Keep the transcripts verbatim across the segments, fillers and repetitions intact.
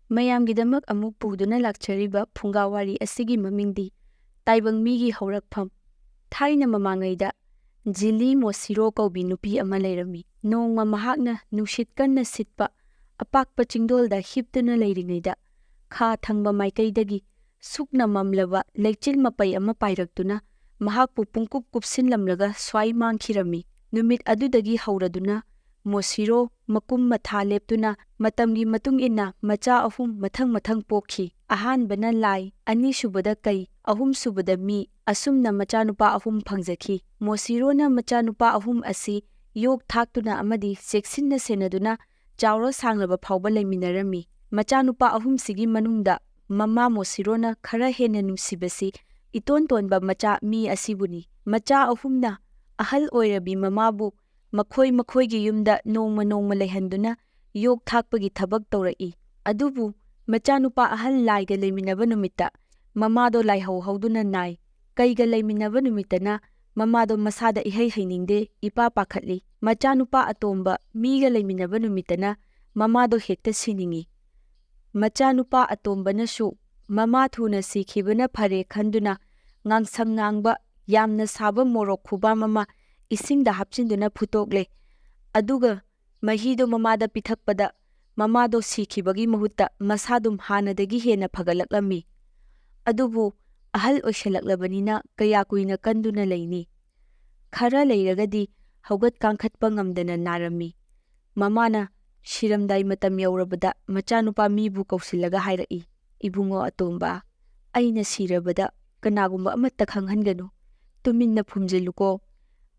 ꯃꯌꯥꯝꯒꯤꯗꯃꯛ ꯑꯃꯨꯛ ꯄꯨꯗꯨꯅ ꯂꯥꯛꯆꯔꯤꯕ ꯐꯨꯡꯒꯥ ꯋꯥꯔꯤ ꯑꯁꯤꯒꯤ ꯃꯃꯤꯡꯗꯤ ꯇꯥꯏꯕꯪ ꯃꯤꯒꯤ ꯍꯧꯔꯛꯐꯝ꯫ ꯊꯥꯏꯅ ꯃꯃꯥꯡꯉꯩꯗ ꯖꯤꯂꯤ ꯃꯣꯁꯤꯔꯣ ꯀꯧꯕꯤ ꯅꯨꯄꯤ ꯑꯃ ꯂꯩꯔꯝꯃꯤ꯫ ꯅꯣꯡꯃ ꯃꯍꯥꯛꯅ ꯅꯨꯡꯁꯤꯠ ꯀꯟꯅ ꯁꯤꯠꯄ ꯑꯄꯥꯛꯄ ꯆꯤꯡꯗꯣꯜꯗ ꯍꯤꯞꯇꯨꯅ ꯂꯩꯔꯤꯉꯩꯗ, ꯈꯥ ꯊꯪꯕ ꯃꯥꯏꯀꯩꯗꯒꯤ ꯁꯨꯛꯅ ꯃꯝꯂꯕ ꯂꯩꯆꯤꯜ ꯃꯄꯩ ꯑꯃ ꯄꯥꯏꯔꯛꯇꯨꯅ ꯃꯍꯥꯛꯄꯨ ꯄꯨꯡꯀꯨꯞ ꯀꯨꯞꯁꯤꯜꯂꯝꯂꯒ ꯁ꯭ꯋꯥꯏ ꯃꯥꯡꯈꯤꯔꯝꯃꯤ꯫ ꯅꯨꯃꯤꯠ ꯑꯗꯨꯗꯒꯤ ꯍꯧꯔꯗꯨꯅ ꯃꯣꯁꯤꯔꯣ ꯃꯀꯨꯝ ꯃꯊꯥ ꯂꯦꯞꯇꯨꯅ ꯃꯇꯝꯒꯤ ꯃꯇꯨꯡ ꯏꯟꯅ ꯃꯆꯥ ꯑꯍꯨꯝ ꯃꯊꯪ ꯃꯊꯪ ꯄꯣꯛꯈꯤ꯫ ꯑꯍꯥꯟꯕꯅ ꯂꯥꯏ, ꯑꯅꯤꯁꯨꯕꯗ ꯀꯩ, ꯑꯍꯨꯝꯁꯨꯕꯗ ꯃꯤ, ꯑꯁꯨꯝꯅ ꯃꯆꯥꯅꯨꯄꯥ ꯑꯍꯨꯝ ꯐꯪꯖꯈꯤ꯫ ꯃꯣꯁꯤꯔꯣꯅ ꯃꯆꯥꯅꯨꯄꯥ ꯑꯍꯨꯝ ꯑꯁꯤ ꯌꯣꯛ ꯊꯥꯛꯇꯨꯅ ꯑꯃꯗꯤ ꯆꯦꯛꯁꯤꯟꯅ ꯁꯦꯟꯅꯗꯨꯅ ꯆꯥꯎꯔ ꯁꯥꯡꯂꯕ ꯐꯥꯎꯕ ꯂꯩꯃꯤꯟꯅꯔꯝꯃꯤ꯫ ꯃꯆꯥꯅꯨꯄꯥ ꯑꯍꯨꯝꯁꯤꯒꯤ ꯃꯅꯨꯡꯗ ꯃꯃꯥ ꯃꯣꯁꯤꯔꯣꯅ ꯈꯔ ꯍꯦꯟꯅ ꯅꯨꯡꯁꯤꯕꯁꯤ ꯏꯇꯣꯟ ꯇꯣꯟꯕ ꯃꯆꯥ ꯃꯤ ꯑꯁꯤꯕꯨꯅꯤ꯫ ꯃꯆꯥ ꯑꯍꯨꯝꯅ ꯑꯍꯜ ꯑꯣꯏꯔꯕꯤ ꯃꯃꯥꯕꯨ ꯃꯈꯣꯏ ꯃꯈꯣꯏꯒꯤ ꯌꯨꯝꯗ ꯅꯣꯡꯃ ꯅꯣꯡꯃ ꯂꯩꯍꯟꯗꯨꯅ ꯌꯣꯛ ꯊꯥꯛꯄꯒꯤ ꯊꯕꯛ ꯇꯧꯔꯛꯏ꯫ ꯑꯗꯨꯕꯨ ꯃꯆꯥꯅꯨꯄꯥ ꯑꯍꯜ ꯂꯥꯏꯒ ꯂꯩꯃꯤꯟꯅꯕ ꯅꯨꯃꯤꯠꯇ ꯃꯃꯥꯗꯣ ꯂꯥꯏꯍꯧ ꯍꯧꯗꯨꯅ ꯅꯥꯏ꯫ ꯀꯩꯒ ꯂꯩꯃꯤꯟꯅꯕ ꯅꯨꯃꯤꯠꯇꯅ ꯃꯃꯥꯗꯣ ꯃꯁꯥꯗ ꯏꯍꯩ ꯍꯩꯅꯤꯡꯗꯦ, ꯏꯄꯥ ꯄꯥꯈꯠꯂꯤ꯫ ꯃꯆꯥꯅꯨꯄꯥ ꯑꯇꯣꯝꯕ ꯃꯤꯒ ꯂꯩꯃꯤꯟꯅꯕ ꯅꯨꯃꯤꯠꯇꯅ ꯃꯃꯥꯗꯣ ꯍꯦꯛꯇ ꯁꯤꯅꯤꯡꯏ꯫ ꯃꯆꯥꯅꯨꯄꯥ ꯑꯇꯣꯝꯕꯅꯁꯨ ꯃꯃꯥ ꯊꯨꯅ ꯁꯤꯈꯤꯕꯅ ꯐꯔꯦ ꯈꯟꯗꯨꯅ ꯉꯥꯡꯁꯪ ꯉꯥꯡꯕ ꯌꯥꯝꯅ ꯁꯥꯕ ꯃꯣꯔꯣꯛ ꯈꯨꯕꯥꯝ ꯑꯃ ꯏꯁꯤꯡꯗ ꯍꯥꯞꯆꯤꯟꯗꯨꯅ ꯐꯨꯠꯇꯣꯛꯂꯦ꯫ ꯑꯗꯨꯒ ꯃꯍꯤꯗꯣ ꯃꯃꯥꯗ ꯄꯤꯊꯛꯄꯗ ꯃꯃꯥꯗꯣ ꯁꯤꯈꯤꯕꯒꯤ ꯃꯍꯨꯠꯇ ꯃꯁꯥꯗꯨꯝ ꯍꯥꯟꯅꯗꯒꯤ ꯍꯦꯟꯅ ꯐꯒꯠꯂꯛꯂꯝꯃꯤ꯫ ꯑꯗꯨꯕꯨ ꯑꯍꯜ ꯑꯣꯏꯁꯜꯂꯛꯂꯕꯅꯤꯅ ꯀꯌꯥ ꯀꯨꯏꯅ ꯀꯟꯗꯨꯅ ꯂꯩꯅꯤ? ꯈꯔ ꯂꯩꯔꯒꯗꯤ ꯍꯧꯒꯠ ꯀꯥꯡꯈꯠꯄ ꯉꯝꯗꯅ ꯅꯥꯔꯝꯃꯤ꯫ ꯃꯃꯥꯅ ꯁꯤꯔꯝꯗꯥꯏ ꯃꯇꯝ ꯌꯧꯔꯕꯗ ꯃꯆꯥꯅꯨꯄꯥ ꯃꯤꯕꯨ ꯀꯧꯁꯤꯜꯂꯒ ꯍꯥꯏꯔꯛꯏ, "ꯏꯕꯨꯡꯉꯣ ꯑꯇꯣꯝꯕ, ꯑꯩꯅ ꯁꯤꯔꯕꯗ ꯀꯅꯥꯒꯨꯝꯕ ꯑꯃꯠꯇ ꯈꯪꯍꯟꯒꯅꯨ꯫ ꯇꯨꯃꯤꯟꯅ ꯐꯨꯝꯖꯤꯜꯂꯨꯀꯣ꯫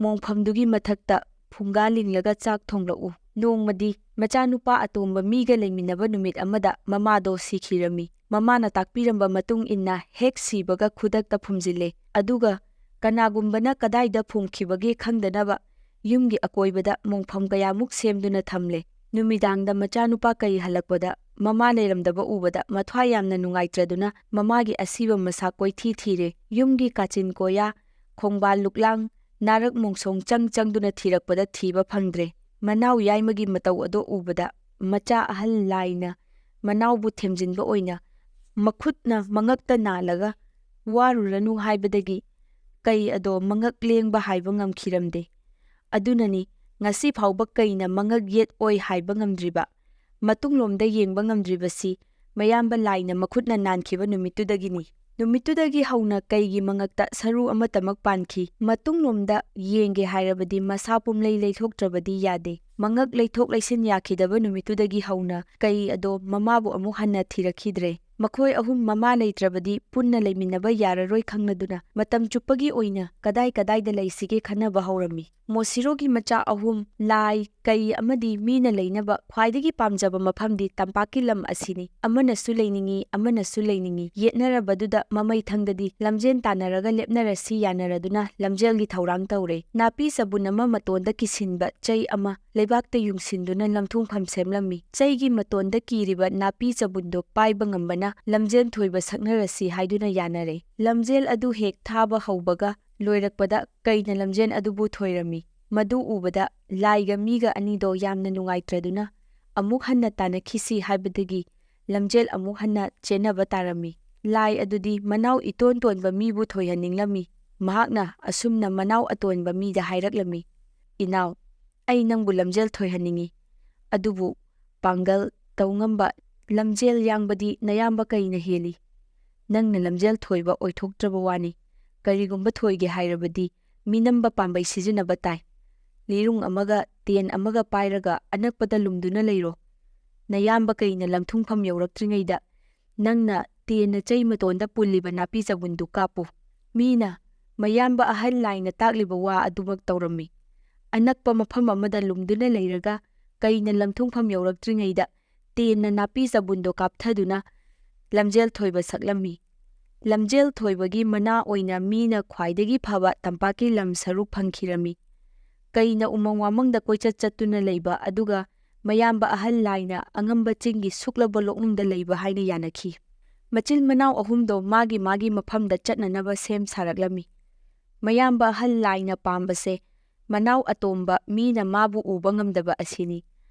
ꯃꯣꯡꯐꯝꯗꯨꯒꯤ ꯃꯊꯛꯇ ꯐꯨꯡꯒꯥ ꯂꯤꯡꯂꯒ ꯆꯥꯛ ꯊꯣꯡꯂꯛꯎ꯫" ꯅꯣꯡꯃꯗꯤ ꯃꯆꯥꯅꯨꯄꯥ ꯑꯇꯣꯝꯕ ꯃꯤꯒ ꯂꯩꯃꯤꯟꯅꯕ ꯅꯨꯃꯤꯠ ꯑꯃꯗ ꯃꯃꯥꯗꯣ ꯁꯤꯈꯤꯔꯝꯃꯤ꯫ ꯃꯃꯥꯅ ꯇꯥꯛꯄꯤꯔꯝꯕ ꯃꯇꯨꯡ ꯏꯟꯅ ꯍꯦꯛ ꯁꯤꯕꯒ ꯈꯨꯗꯛꯇ ꯐꯨꯝꯖꯤꯜꯂꯦ꯫ ꯑꯗꯨꯒ ꯀꯅꯥꯒꯨꯝꯕꯅ ꯀꯗꯥꯏꯗ ꯐꯨꯝꯈꯤꯕꯒꯦ ꯈꯪꯗꯅꯕ ꯌꯨꯝꯒꯤ ꯑꯀꯣꯏꯕꯗ ꯃꯣꯡꯐꯝ ꯀꯌꯥꯃꯨꯛ ꯁꯦꯝꯗꯨꯅ ꯊꯝꯂꯦ꯫ ꯅꯨꯃꯤꯗꯥꯡꯗ ꯃꯆꯥꯅꯨꯄꯥ ꯀꯩ ꯍꯜꯂꯛꯄꯗ ꯃꯃꯥ ꯂꯩꯔꯝꯗꯕ ꯎꯕꯗ ꯃꯊ꯭ꯋꯥꯏ ꯌꯥꯝꯅ ꯅꯨꯡꯉꯥꯏꯇ꯭ꯔꯗꯨꯅ ꯃꯃꯥꯒꯤ ꯑꯁꯤꯕ ꯃꯁꯥ ꯀꯣꯏꯊꯤ ꯊꯤꯔꯦ꯫ ꯌꯨꯝꯒꯤ ꯀꯥꯆꯤꯟ ꯀꯣꯌꯥ, ꯈꯣꯡꯕꯥꯜ ꯂꯨꯛꯂꯥꯡ, ꯅꯥꯔꯛ ꯃꯣꯡꯁꯣꯡ ꯆꯪ ꯆꯪꯗꯨꯅ ꯊꯤꯔꯛꯄꯗ ꯊꯤꯕ ꯐꯪꯗ꯭ꯔꯦ꯫ ꯃꯅꯥꯎ ꯌꯥꯏꯃꯒꯤ ꯃꯇꯧ ꯑꯗꯨ ꯎꯕꯗ ꯃꯆꯥ ꯑꯍꯜ ꯂꯥꯏꯅ ꯃꯅꯥꯎꯕꯨ ꯊꯦꯝꯖꯤꯟꯕ ꯑꯣꯏꯅ ꯃꯈꯨꯠꯅ ꯃꯉꯛꯇ ꯅꯥꯜꯂꯒ "ꯋꯥꯔꯨꯔꯅꯨ" ꯍꯥꯏꯕꯗꯒꯤ ꯀꯩ ꯑꯗꯣ ꯃꯉꯛ ꯂꯦꯡꯕ ꯍꯥꯏꯕ ꯉꯝꯈꯤꯔꯝꯗꯦ꯫ ꯑꯗꯨꯅꯅꯤ ꯉꯁꯤ ꯐꯥꯎꯕ ꯀꯩꯅ ꯃꯉꯛ ꯌꯦꯠ ꯑꯣꯏ ꯍꯥꯏꯕ ꯉꯝꯗ꯭ꯔꯤꯕ, ꯃꯇꯨꯡꯂꯣꯝꯗ ꯌꯦꯡꯕ ꯉꯝꯗ꯭ꯔꯤꯕꯁꯤ ꯃꯌꯥꯝꯕ ꯂꯥꯏꯅ ꯃꯈꯨꯠꯅ ꯅꯥꯟꯈꯤꯕ ꯅꯨꯃꯤꯠꯇꯨꯗꯒꯤꯅꯤ꯫ ꯅꯨꯃꯤꯠꯇꯨꯗꯒꯤ ꯍꯧꯅ ꯀꯩꯒꯤ ꯃꯉꯛꯇ ꯁꯔꯨ ꯑꯃꯠꯇꯃꯛ ꯄꯥꯟꯈꯤ꯫ ꯃꯇꯨꯡꯂꯣꯝꯗ ꯌꯦꯡꯒꯦ ꯍꯥꯏꯔꯕꯗꯤ ꯃꯁꯥ ꯄꯨꯝꯂꯩ ꯂꯩꯊꯣꯛꯇ꯭ꯔꯕꯗꯤ ꯌꯥꯗꯦ꯫ ꯃꯉꯛ ꯂꯩꯊꯣꯛ ꯂꯩꯁꯤꯟ ꯌꯥꯈꯤꯗꯕ ꯅꯨꯃꯤꯠꯇꯨꯗꯒꯤ ꯍꯧꯅ ꯀꯩ ꯑꯗꯣ ꯃꯃꯥꯕꯨ ꯑꯃꯨꯛ ꯍꯟꯅ ꯊꯤꯔꯛꯈꯤꯗ꯭ꯔꯦ꯫ ꯃꯈꯣꯏ ꯑꯍꯨꯝ ꯃꯃꯥ ꯂꯩꯇ꯭ꯔꯕꯗꯤ ꯄꯨꯟꯅ ꯂꯩꯃꯤꯟꯅꯕ ꯌꯥꯔꯔꯣꯏ ꯈꯪꯂꯗꯨꯅ ꯃꯇꯝ ꯆꯨꯞꯄꯒꯤ ꯑꯣꯏꯅ ꯀꯗꯥꯏ ꯀꯗꯥꯏꯗ ꯂꯩꯁꯤꯒꯦ ꯈꯟꯅꯕ ꯍꯧꯔꯝꯃꯤ꯫ ꯃꯣꯁꯤꯔꯣꯒꯤ ꯃꯆꯥ ꯑꯍꯨꯝ, ꯂꯥꯏ, ꯀꯩ ꯑꯃꯗꯤ ꯃꯤꯅ ꯂꯩꯅꯕ ꯈ꯭ꯋꯥꯏꯗꯒꯤ ꯄꯥꯝꯖꯕ ꯃꯐꯝꯗꯤ ꯇꯝꯄꯥꯛꯀꯤ ꯂꯝ ꯑꯁꯤꯅꯤ꯫ ꯑꯃꯅꯁꯨ ꯂꯩꯅꯤꯡꯏ, ꯑꯃꯅꯁꯨ ꯂꯩꯅꯤꯡꯏ꯫ ꯌꯦꯠꯅꯔꯕꯗꯨꯗ ꯃꯃꯩꯊꯪꯗꯗꯤ ꯂꯝꯖꯦꯟ ꯇꯥꯟꯅꯔꯒ ꯂꯦꯞꯅꯔꯁꯤ ꯌꯥꯅꯔꯗꯨꯅ ꯂꯝꯖꯦꯜꯒꯤ ꯊꯧꯔꯥꯡ ꯇꯧꯔꯦ꯫ ꯅꯥꯄꯤ ꯆꯕꯨꯟ ꯑꯃ ꯃꯇꯣꯟꯗ ꯀꯤꯁꯤꯟꯕ ꯆꯩ ꯑꯃ ꯂꯩꯕꯥꯛꯇ ꯌꯨꯡꯁꯤꯟꯗꯨꯅ ꯂꯝꯊꯨꯡꯐꯝ ꯁꯦꯝꯂꯝꯃꯤ꯫ ꯆꯩꯒꯤ ꯃꯇꯣꯟꯗ ꯀꯤꯔꯤꯕ ꯅꯥꯄꯤ ꯆꯕꯨꯟꯗꯣ ꯄꯥꯏꯕ ꯉꯝꯕꯅ ꯂꯝꯖꯦꯜ ꯊꯣꯏꯕ ꯁꯛꯅꯔꯁꯤ ꯍꯥꯏꯗꯨꯅ ꯌꯥꯅꯔꯦ꯫ ꯂꯝꯖꯦꯜ ꯑꯗꯨ ꯍꯦꯛ ꯊꯥꯕ ꯍꯧꯕꯒ ꯂꯣꯏꯔꯛꯄꯗ ꯀꯩꯅ ꯂꯝꯖꯦꯜ ꯑꯗꯨꯕꯨ ꯊꯣꯏꯔꯝꯃꯤ꯫ ꯃꯗꯨ ꯎꯕꯗ ꯂꯥꯏꯒ ꯃꯤꯒ ꯑꯅꯤꯗꯣ ꯌꯥꯝꯅ ꯅꯨꯡꯉꯥꯏꯇ꯭ꯔꯗꯨꯅ ꯑꯃꯨꯛ ꯍꯟꯅ ꯇꯥꯟꯅꯈꯤꯁꯤ ꯍꯥꯏꯕꯗꯒꯤ ꯂꯝꯖꯦꯜ ꯑꯃꯨꯛ ꯍꯟꯅ ꯆꯦꯟꯅꯕ ꯇꯥꯔꯝꯃꯤ꯫ ꯂꯥꯏ ꯑꯗꯨꯗꯤ ꯃꯅꯥꯎ ꯏꯇꯣꯟ ꯇꯣꯟꯕ ꯃꯤꯕꯨ ꯊꯣꯏꯍꯟꯅꯤꯡꯂꯝꯃꯤ꯫ ꯃꯍꯥꯛꯅ ꯑꯁꯨꯝꯅ ꯃꯅꯥꯎ ꯑꯇꯣꯟꯕ ꯃꯤꯗ ꯍꯥꯏꯔꯛꯂꯝꯃꯤ, "ꯏꯅꯥꯎ, ꯑꯩ ꯅꯪꯕꯨ ꯂꯝꯖꯦꯜ ꯊꯣꯏꯍꯟꯅꯤꯡꯏ, ꯑꯗꯨꯕꯨ ꯄꯥꯡꯒꯜ ꯇꯧꯉꯝꯕ ꯂꯝꯖꯦꯜ ꯌꯥꯡꯕꯗꯤ ꯅꯌꯥꯝꯕ ꯀꯩꯅ ꯍꯦꯜꯂꯤ꯫ ꯅꯪꯅ ꯂꯝꯖꯦꯜ ꯊꯣꯏꯕ ꯑꯣꯏꯊꯣꯛꯇ꯭ꯔꯕ ꯋꯥꯅꯤ꯫ ꯀꯔꯤꯒꯨꯝꯕ ꯊꯣꯏꯒꯦ ꯍꯥꯏꯔꯕꯗꯤ ꯃꯤꯅꯝꯕ ꯄꯥꯝꯕꯩ ꯁꯤꯖꯤꯟꯅꯕ ꯇꯥꯏ꯫ ꯂꯤꯔꯨꯡ ꯑꯃꯒ ꯇꯦꯟ ꯑꯃꯒ ꯄꯥꯏꯔꯒ ꯑꯅꯛꯄꯗ ꯂꯨꯝꯗꯨꯅ ꯂꯩꯔꯣ꯫ ꯅꯌꯥꯝꯕ ꯀꯩꯅ ꯂꯝꯊꯨꯡꯐꯝ ꯌꯧꯔꯛꯇ꯭ꯔꯤꯉꯩꯗ ꯅꯪꯅ ꯇꯦꯟꯅ ꯆꯩ ꯃꯇꯣꯟꯗ ꯄꯨꯜꯂꯤꯕ ꯅꯥꯄꯤ ꯆꯕꯨꯟꯗꯨ ꯀꯥꯞꯄꯨ꯫" ꯃꯤꯅ ꯃꯌꯥꯝꯕ ꯑꯍꯜ ꯂꯥꯏꯅ ꯇꯥꯛꯂꯤꯕ ꯋꯥ ꯑꯗꯨꯃꯛ ꯇꯧꯔꯝꯃꯤ꯫ ꯑꯅꯛꯄ ꯃꯐꯝ ꯑꯃꯗ ꯂꯨꯝꯗꯨꯅ ꯂꯩꯔꯒ ꯀꯩꯅ ꯂꯝꯊꯨꯡꯐꯝ ꯌꯧꯔꯛꯇ꯭ꯔꯤꯉꯩꯗ ꯇꯦꯟꯅ ꯅꯥꯄꯤ ꯆꯕꯨꯟꯗꯣ ꯀꯥꯞꯊꯗꯨꯅ ꯂꯝꯖꯦꯜ ꯊꯣꯏꯕ ꯁꯛꯂꯝꯃꯤ꯫ ꯂꯝꯖꯦꯜ ꯊꯣꯏꯕꯒꯤ ꯃꯅꯥ ꯑꯣꯏꯅ ꯃꯤꯅ ꯈ꯭ꯋꯥꯏꯗꯒꯤ ꯐꯕ ꯇꯝꯄꯥꯛꯀꯤ ꯂꯝ ꯁꯔꯨꯛ ꯐꯪꯈꯤꯔꯝꯃꯤ꯫ ꯀꯩꯅ ꯎꯃꯪ ꯋꯥꯃꯪꯗ ꯀꯣꯏꯆꯠ ꯆꯠꯇꯨꯅ ꯂꯩꯕ ꯑꯗꯨꯒ ꯃꯌꯥꯝꯕ ꯑꯍꯜ ꯂꯥꯏꯅ ꯑꯉꯝꯕ ꯆꯤꯡꯒꯤ ꯁꯨꯛꯂꯕ ꯂꯣꯛꯅꯨꯡꯗ ꯂꯩꯕ ꯍꯥꯏꯅ ꯌꯥꯅꯈꯤ꯫ ꯃꯆꯤꯟ ꯃꯅꯥꯎ ꯑꯍꯨꯝꯗꯣ ꯃꯥꯒꯤ ꯃꯥꯒꯤ ꯃꯐꯝꯗ ꯆꯠꯅꯅꯕ ꯁꯦꯝ ꯁꯥꯔꯛꯂꯝꯃꯤ꯫ ꯃꯌꯥꯝꯕ ꯑꯍꯜ ꯂꯥꯏꯅ ꯄꯥꯝꯕꯁꯦ ꯃꯅꯥꯎ ꯑꯇꯣꯝꯕ ꯃꯤꯅ ꯃꯥꯕꯨ ꯎꯕ ꯉꯝꯗꯕ ꯑꯁꯤꯅꯤ꯫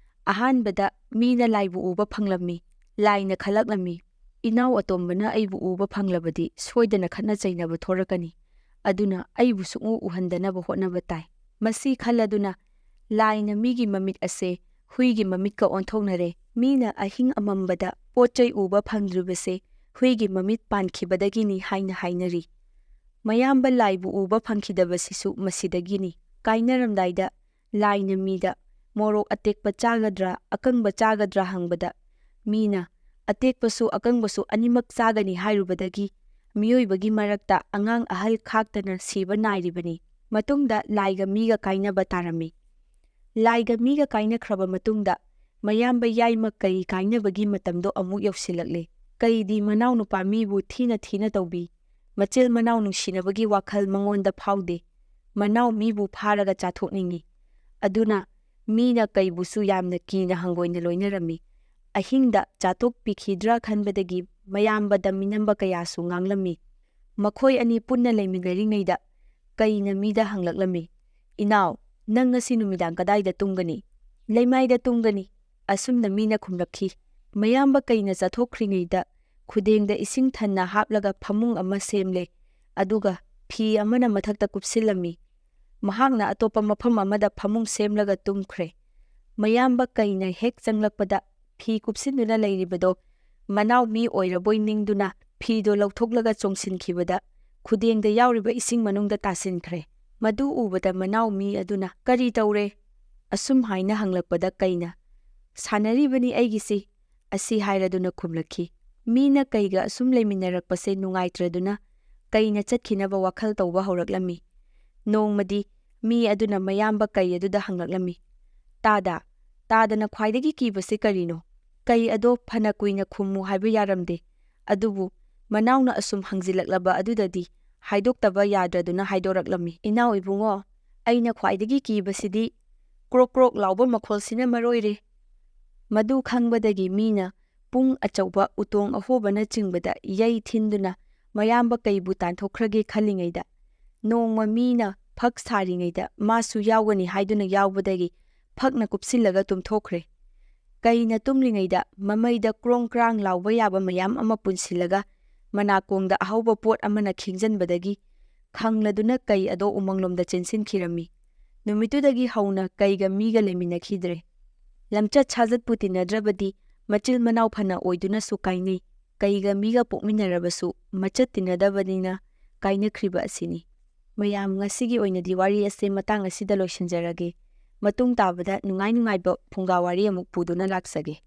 ꯑꯍꯥꯟꯕꯗ ꯃꯤꯅ ꯂꯥꯏꯕꯨ ꯎꯕ ꯐꯪꯂꯝꯃꯤ꯫ ꯂꯥꯏꯅ ꯈꯜꯂꯛꯂꯝꯃꯤ, "ꯏꯅꯥꯎ ꯑꯇꯣꯝꯕꯅ ꯑꯩꯕꯨ ꯎꯕ ꯐꯪꯂꯕꯗꯤ ꯁꯣꯏꯗꯅ ꯈꯠꯅ ꯆꯩꯅꯕ ꯊꯣꯔꯛꯀꯅꯤ꯫ ꯑꯗꯨꯅ ꯑꯩꯕꯨ ꯁꯨꯡꯎ ꯎꯍꯟꯗꯅꯕ ꯍꯣꯠꯅꯕ ꯇꯥꯏ꯫" ꯃꯁꯤ ꯈꯜꯂꯗꯨꯅ ꯂꯥꯏꯅ ꯃꯤꯒꯤ ꯃꯃꯤꯠ ꯑꯁꯦ ꯍꯨꯏꯒꯤ ꯃꯃꯤꯠꯀ ꯑꯣꯟꯊꯣꯛꯅꯔꯦ꯫ ꯃꯤꯅ ꯑꯍꯤꯡ ꯑꯃꯝꯕꯗ ꯄꯣꯠ ꯆꯩ ꯎꯕ ꯐꯪꯗ꯭ꯔꯤꯕꯁꯦ ꯍꯨꯏꯒꯤ ꯃꯃꯤꯠ ꯄꯥꯟꯈꯤꯕꯗꯒꯤꯅꯤ ꯍꯥꯏꯅ ꯍꯥꯏꯅꯔꯤ꯫ ꯃꯌꯥꯝꯕ ꯂꯥꯏꯕꯨ ꯎꯕ ꯐꯪꯈꯤꯗꯕꯁꯤꯁꯨ ꯃꯁꯤꯗꯒꯤꯅꯤ꯫ ꯀꯥꯏꯅꯔꯝꯗꯥꯏꯗ ꯂꯥꯏꯅ ꯃꯤꯗ "ꯃꯣꯔꯣꯛ ꯑꯇꯦꯛꯄ ꯆꯥꯒꯗ꯭ꯔꯥ, ꯑꯀꯪꯕ ꯆꯥꯒꯗ꯭ꯔꯥ?" ꯍꯪꯕꯗ, ꯃꯤꯅ "ꯑꯇꯦꯛꯄꯁꯨ ꯑꯀꯪꯕꯁꯨ ꯑꯅꯤꯃꯛ ꯆꯥꯒꯅꯤ" ꯍꯥꯏꯔꯨꯕꯗꯒꯤ ꯃꯤꯑꯣꯏꯕꯒꯤ ꯃꯔꯛꯇ ꯑꯉꯥꯡ ꯑꯍꯜ ꯈꯥꯛꯇꯅ ꯁꯤꯕ ꯅꯥꯏꯔꯤꯕꯅꯤ꯫ ꯃꯇꯨꯡꯗ ꯂꯥꯏꯒ ꯃꯤꯒ ꯀꯥꯏꯅꯕ ꯇꯥꯔꯝꯃꯤ꯫ ꯂꯥꯏꯒ ꯃꯤꯒ ꯀꯥꯏꯅꯈ꯭ꯔꯕ ꯃꯇꯨꯡꯗ ꯃꯌꯥꯝꯕ ꯌꯥꯏꯃ ꯀꯩ ꯀꯥꯏꯅꯕꯒꯤ ꯃꯇꯝꯗꯣ ꯑꯃꯨꯛ ꯌꯧꯁꯤꯜꯂꯛꯂꯦ꯫ ꯀꯩꯗꯤ ꯃꯅꯥꯎꯅꯨꯄꯥ ꯃꯤꯕꯨ ꯊꯤꯅ ꯊꯤꯅ ꯇꯧꯕꯤ꯫ ꯃꯆꯤꯜ ꯃꯅꯥꯎ ꯅꯨꯡꯁꯤꯅꯕꯒꯤ ꯋꯥꯈꯜ ꯃꯉꯣꯟꯗ ꯐꯥꯎꯗꯦ꯫ ꯃꯅꯥꯎ ꯃꯤꯕꯨ ꯐꯥꯔꯒ ꯆꯥꯊꯣꯛꯅꯤꯡꯏ꯫ ꯑꯗꯨꯅ ꯃꯤꯅ ꯀꯩꯕꯨꯁꯨ ꯌꯥꯝꯅ ꯀꯤꯅ ꯍꯪꯒꯣꯏꯅ ꯂꯣꯏꯅꯔꯝꯃꯤ꯫ ꯑꯍꯤꯡꯗ ꯆꯥꯊꯣꯛꯄꯤꯈꯤꯗ꯭ꯔꯥ ꯈꯟꯕꯗꯒꯤ ꯃꯌꯥꯝꯕꯗ ꯃꯤꯅꯝꯕ ꯀꯌꯥꯁꯨ ꯉꯥꯡꯂꯝꯃꯤ꯫ ꯃꯈꯣꯏ ꯑꯅꯤ ꯄꯨꯟꯅ ꯂꯩꯃꯤꯟꯅꯔꯤꯉꯩꯗ ꯀꯩꯅ ꯃꯤꯗ ꯍꯪꯂꯛꯂꯝꯃꯤ, "ꯏꯅꯥꯎ, ꯅꯪ ꯉꯁꯤ ꯅꯨꯃꯤꯗꯥꯡ ꯀꯗꯥꯏꯗ ꯇꯨꯝꯒꯅꯤ?" "ꯂꯩꯃꯥꯏꯗ ꯇꯨꯝꯒꯅꯤ", ꯑꯁꯨꯝꯅ ꯃꯤꯅ ꯈꯨꯝꯂꯛꯈꯤ꯫ ꯃꯌꯥꯝꯕ ꯀꯩꯅ ꯆꯠꯊꯣꯛꯈ꯭ꯔꯤꯉꯩꯗ ꯈꯨꯗꯦꯡꯗ ꯏꯁꯤꯡ ꯊꯟꯅ ꯍꯥꯞꯂꯒ ꯐꯃꯨꯡ ꯑꯃ ꯁꯦꯝꯂꯦ꯫ ꯑꯗꯨꯒ ꯐꯤ ꯑꯃꯅ ꯃꯊꯛꯇ ꯀꯨꯞꯁꯤꯜꯂꯝꯃꯤ꯫ ꯃꯍꯥꯛꯅ ꯑꯇꯣꯞꯄ ꯃꯐꯝ ꯑꯃꯗ ꯐꯃꯨꯡ ꯁꯦꯝꯂꯒ ꯇꯨꯝꯈ꯭ꯔꯦ꯫ ꯃꯌꯥꯝꯕ ꯀꯩꯅ ꯍꯦꯛ ꯆꯪꯂꯛꯄꯗ ꯐꯤ ꯀꯨꯞꯁꯤꯟꯗꯨꯅ ꯂꯩꯔꯤꯕꯗꯣ ꯃꯅꯥꯎ ꯃꯤ ꯑꯣꯏꯔꯕꯣꯏ ꯅꯤꯡꯗꯨꯅ ꯐꯤꯗꯣ ꯂꯧꯊꯣꯛꯂꯒ ꯆꯣꯡꯁꯤꯟꯈꯤꯕꯗ ꯈꯨꯗꯦꯡꯗ ꯌꯥꯎꯔꯤꯕ ꯏꯁꯤꯡ ꯃꯅꯨꯡꯗ ꯇꯥꯁꯤꯟꯈ꯭ꯔꯦ꯫ ꯃꯗꯨ ꯎꯕꯗ ꯃꯅꯥꯎ ꯃꯤ ꯑꯗꯨꯅ, "ꯀꯔꯤ ꯇꯧꯔꯦ?" ꯑꯁꯨꯝ ꯍꯥꯏꯅ ꯍꯪꯂꯛꯄꯗ ꯀꯩꯅ, "ꯁꯥꯟꯅꯔꯤꯕꯅꯤ ꯑꯩꯒꯤꯁꯤ" ꯑꯁꯤ ꯍꯥꯏꯔꯗꯨꯅ ꯈꯨꯝꯂꯛꯈꯤ꯫ ꯃꯤꯅ ꯀꯩꯒ ꯑꯁꯨꯝ ꯂꯩꯃꯤꯟꯅꯔꯛꯄꯁꯦ ꯅꯨꯡꯉꯥꯏꯇ꯭ꯔꯗꯨꯅ ꯀꯩꯅ ꯆꯠꯈꯤꯅꯕ ꯋꯥꯈꯜ ꯇꯧꯕ ꯍꯧꯔꯛꯂꯝꯃꯤ꯫ ꯅꯣꯡꯃꯗꯤ ꯃꯤ ꯑꯗꯨꯅ ꯃꯌꯥꯝꯕ ꯀꯩ ꯑꯗꯨꯗ ꯍꯪꯂꯛꯂꯝꯃꯤ, "ꯇꯥꯗ, ꯇꯥꯗꯅ ꯈ꯭ꯋꯥꯏꯗꯒꯤ ꯀꯤꯕꯁꯤ ꯀꯔꯤꯅꯣ?" ꯀꯩ ꯑꯗꯣ ꯐꯅ ꯀꯨꯏꯅ ꯈꯨꯝꯃꯨ ꯍꯥꯏꯕ ꯌꯥꯔꯝꯗꯦ꯫ ꯑꯗꯨꯕꯨ ꯃꯅꯥꯎꯅ ꯑꯁꯨꯝ ꯍꯪꯖꯤꯜꯂꯛꯂꯕ ꯑꯗꯨꯗꯗꯤ ꯍꯥꯏꯗꯣꯛꯇꯕ ꯌꯥꯗ꯭ꯔꯗꯨꯅ ꯍꯥꯏꯗꯣꯔꯛꯂꯝꯃꯤ, "ꯏꯅꯥꯎ ꯏꯕꯨꯡꯉꯣ, ꯑꯩꯅ ꯈ꯭ꯋꯥꯏꯗꯒꯤ ꯀꯤꯕꯁꯤꯗꯤ ꯀ꯭ꯔꯣꯛ ꯀ꯭ꯔꯣꯛ ꯂꯥꯎꯕ ꯃꯈꯣꯜꯁꯤꯅ ꯃꯔꯣꯏꯔꯦ꯫" ꯃꯗꯨ ꯈꯪꯕꯗꯒꯤ ꯃꯤꯅ ꯄꯨꯡ ꯑꯆꯧꯕ, ꯎꯇꯣꯡ ꯑꯍꯣꯕꯅꯆꯤꯡꯕꯗ ꯌꯩ ꯊꯤꯟꯗꯨꯅ ꯃꯌꯥꯝꯕ ꯀꯩꯕꯨ ꯇꯥꯟꯊꯣꯛꯈ꯭ꯔꯒꯦ ꯈꯜꯂꯤꯉꯩꯗ, ꯅꯣꯡꯃ ꯃꯤꯅ ꯐꯛ ꯁꯥꯔꯤꯉꯩꯗ ꯃꯥꯁꯨ ꯌꯥꯎꯒꯅꯤ ꯍꯥꯏꯗꯨꯅ ꯌꯥꯎꯕꯗꯒꯤ ꯐꯛꯅ ꯀꯨꯞꯁꯤꯜꯂꯒ ꯇꯨꯝꯊꯣꯛꯈ꯭ꯔꯦ꯫ ꯀꯩꯅ ꯇꯨꯝꯂꯤꯉꯩꯗ ꯃꯃꯩꯗ ꯀ꯭ꯔꯣꯡ ꯀ꯭ꯔꯥꯡ ꯂꯥꯎꯕ ꯌꯥꯕ ꯃꯌꯥꯝ ꯑꯃ ꯄꯨꯟꯁꯤꯜꯂꯒ ꯃꯅꯥꯀꯣꯡꯗ ꯑꯍꯧꯕ ꯄꯣꯠ ꯑꯃꯅ ꯈꯤꯡꯖꯟꯕꯗꯒꯤ ꯈꯪꯂꯗꯨꯅ ꯀꯩ ꯑꯗꯣ ꯎꯃꯪꯂꯣꯝꯗ ꯆꯦꯟꯁꯤꯟꯈꯤꯔꯝꯃꯤ꯫ ꯅꯨꯃꯤꯠꯇꯨꯗꯒꯤ ꯍꯧꯅ ꯀꯩꯒ ꯃꯤꯒ ꯂꯩꯃꯤꯟꯅꯈꯤꯗ꯭ꯔꯦ꯫ ꯂꯝꯆꯠ ꯁꯥꯖꯠꯄꯨ ꯇꯤꯟꯅꯗ꯭ꯔꯕꯗꯤ ꯃꯆꯤꯜ ꯃꯅꯥꯎ ꯐꯅ ꯑꯣꯏꯗꯨꯅꯁꯨ ꯀꯥꯏꯅꯩ꯫ ꯀꯩꯒ ꯃꯤꯒ ꯄꯣꯛꯃꯤꯟꯅꯔꯕꯁꯨ ꯃꯆꯠ ꯇꯤꯟꯅꯗꯕꯅꯤꯅ ꯀꯥꯏꯅꯈ꯭ꯔꯤꯕ ꯑꯁꯤꯅꯤ꯫ ꯃꯌꯥꯝ, ꯉꯁꯤꯒꯤ ꯑꯣꯏꯅꯗꯤ ꯋꯥꯔꯤ ꯑꯁꯦ ꯃꯇꯥꯡ ꯑꯁꯤꯗ ꯂꯣꯏꯁꯤꯟꯖꯔꯒꯦ꯫ ꯃꯇꯨꯡ ꯇꯥꯕꯗ ꯅꯨꯡꯉꯥꯏ ꯅꯨꯡꯉꯥꯏꯕ ꯐꯨꯡꯒꯥ ꯋꯥꯔꯤ ꯑꯃꯨꯛ ꯄꯨꯗꯨꯅ ꯂꯥꯛꯆꯒꯦ꯫